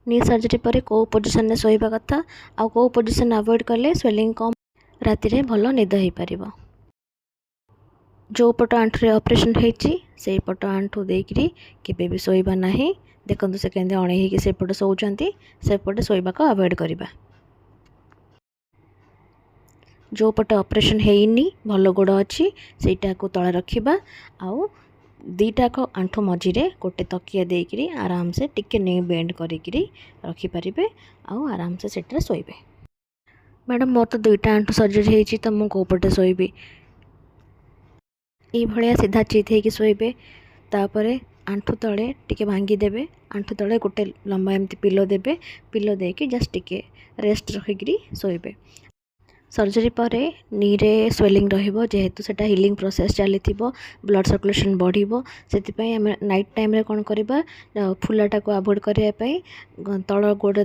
ନି ସର୍ଜରୀ ପରେ କେଉଁ ପୋଜିସନ୍ରେ ଶୋଇବା କଥା ଆଉ କେଉଁ ପୋଜିସନ୍ ଆଭଏଡ଼୍ କଲେ ସ୍ୱେଲିଂ କମ୍, ରାତିରେ ଭଲ ନିଦ ହେଇପାରିବ? ଯେଉଁ ପଟ ଆଣ୍ଠୁରେ ଅପରେସନ୍ ହେଇଛି, ସେଇ ପଟ ଆଣ୍ଠୁ ଦେଇକିରି କେବେ ବି ଶୋଇବା ନାହିଁ। ଦେଖନ୍ତୁ, ସେ କେମିତି ଅଣେଇ ହେଇକି ସେପଟେ ଶୋଉଛନ୍ତି। ସେପଟେ ଶୋଇବାକୁ ଆଭଏଡ଼୍ କରିବା। ଯେଉଁ ପଟେ ଅପରେସନ୍ ହେଇନି, ଭଲ ଗୋଡ଼ ଅଛି, ସେଇଟାକୁ ତଳେ ରଖିବା ଆଉ ଦୁଇଟାକ ଆଣ୍ଠୁ ମଝିରେ ଗୋଟେ ତକିଆ ଦେଇକିରି ଆରାମସେ ଟିକେ ନି ବେଣ୍ଡ କରିକିରି ରଖିପାରିବେ ଆଉ ଆରାମସେ ସେଠାରେ ଶୋଇବେ। ମ୍ୟାଡ଼ାମ୍, ମୋର ତ ଦୁଇଟା ଆଣ୍ଠୁ ସର୍ଜରୀ ହେଇଛି, ତ ମୁଁ କେଉଁ ପଟେ ଶୋଇବି? ଏଇଭଳିଆ ସିଧା ଚିତ୍ ହେଇକି ଶୋଇବେ। ତାପରେ ଆଣ୍ଠୁ ତଳେ ଟିକେ ଭାଙ୍ଗିଦେବେ। ଆଣ୍ଠୁ ତଳେ ଗୋଟେ ଲମ୍ବା ଏମିତି ପିଲୋ ଦେବେ। ପିଲୋ ଦେଇକି ଜଷ୍ଟ ଟିକେ ରେଷ୍ଟ ରଖିକିରି ଶୋଇବେ। ସର୍ଜରୀ ପରେ ନିରେ ସ୍ୱେଲିଂ ରହିବ, ଯେହେତୁ ସେଇଟା ହିଲିଂ ପ୍ରୋସେସ୍ ଚାଲିଥିବ, ବ୍ଲଡ଼ ସର୍କୁଲେସନ୍ ବଢ଼ିବ। ସେଥିପାଇଁ ଆମେ ନାଇଟ୍ ଟାଇମ୍ରେ କ'ଣ କରିବା? ଫୁଲାଟାକୁ ଆଭଏଡ଼୍ କରିବା ପାଇଁ ତଳ ଗୋଡ଼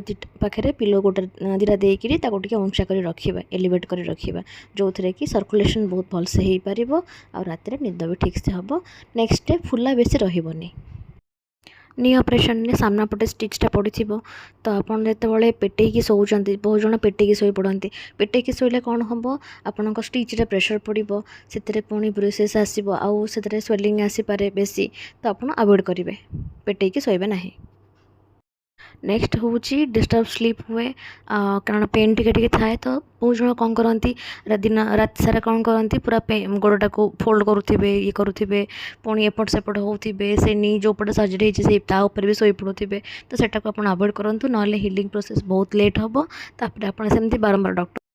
ପାଖରେ ପିଲୋ ଗୋଟେ ଦୁଇଟା ଦେଇକିରି ତାକୁ ଟିକେ ଉଞ୍ଚା କରି ରଖିବା, ଏଲିଭେଟ୍ କରି ରଖିବା, ଯେଉଁଥିରେ କି ସର୍କୁଲେସନ୍ ବହୁତ ଭଲସେ ହେଇପାରିବ ଆଉ ରାତିରେ ନିଦ ବି ଠିକ୍ସେ ହେବ। ନେକ୍ସଟ ଡେ ଫୁଲା ବେଶୀ ରହିବନି। ନି ଅପରେସନ୍ରେ ସାମ୍ନା ପଟେ ଷ୍ଟିଚ୍ଟା ପଡ଼ିଥିବ, ତ ଆପଣ ଯେତେବେଳେ ପେଟେଇକି ଶୋଉଛନ୍ତି, ବହୁତ ଜଣ ପେଟେଇକି ଶୋଇପଡ଼ନ୍ତି। ପେଟେଇକି ଶୋଇଲେ କ'ଣ ହେବ? ଆପଣଙ୍କ ଷ୍ଟିଚ୍ରେ ପ୍ରେସର୍ ପଡ଼ିବ, ସେଥିରେ ପୁଣି ବ୍ରୁସେସ୍ ଆସିବ ଆଉ ସେଥିରେ ସ୍ୱେଲିଂ ଆସିପାରେ ବେଶୀ। ତ ଆପଣ ଆଭଏଡ଼୍ କରିବେ, ପେଟେଇକି ଶୋଇବେ ନାହିଁ। ନେକ୍ସଟ ହେଉଛି ଡିଷ୍ଟର୍ବ ସ୍ଲିପ୍ ହୁଏ, କାରଣ ପେନ୍ ଟିକେ ଟିକେ ଥାଏ। ତ ବହୁତ ଜଣ କ'ଣ କରନ୍ତି, ଦିନ ରାତି ସାରା କ'ଣ କରନ୍ତି, ପୁରା ଗୋଡ଼ଟାକୁ ଫୋଲ୍ଡ କରୁଥିବେ, ଇଏ କରୁଥିବେ, ପୁଣି ଏପଟ ସେପଟ ହେଉଥିବେ, ସେ ନି ଯେଉଁ ପଟେ ସର୍ଜରୀ ହେଇଛି ସେଇ ତା ଉପରେ ବି ଶୋଇପଡ଼ୁଥିବେ। ତ ସେଟାକୁ ଆପଣ ଆଭଏଡ଼୍ କରନ୍ତୁ, ନହେଲେ ହିଲିଂ ପ୍ରୋସେସ୍ ବହୁତ ଲେଟ୍ ହେବ। ତାପରେ ଆପଣ ସେମିତି ବାରମ୍ବାର ଡକ୍ଟର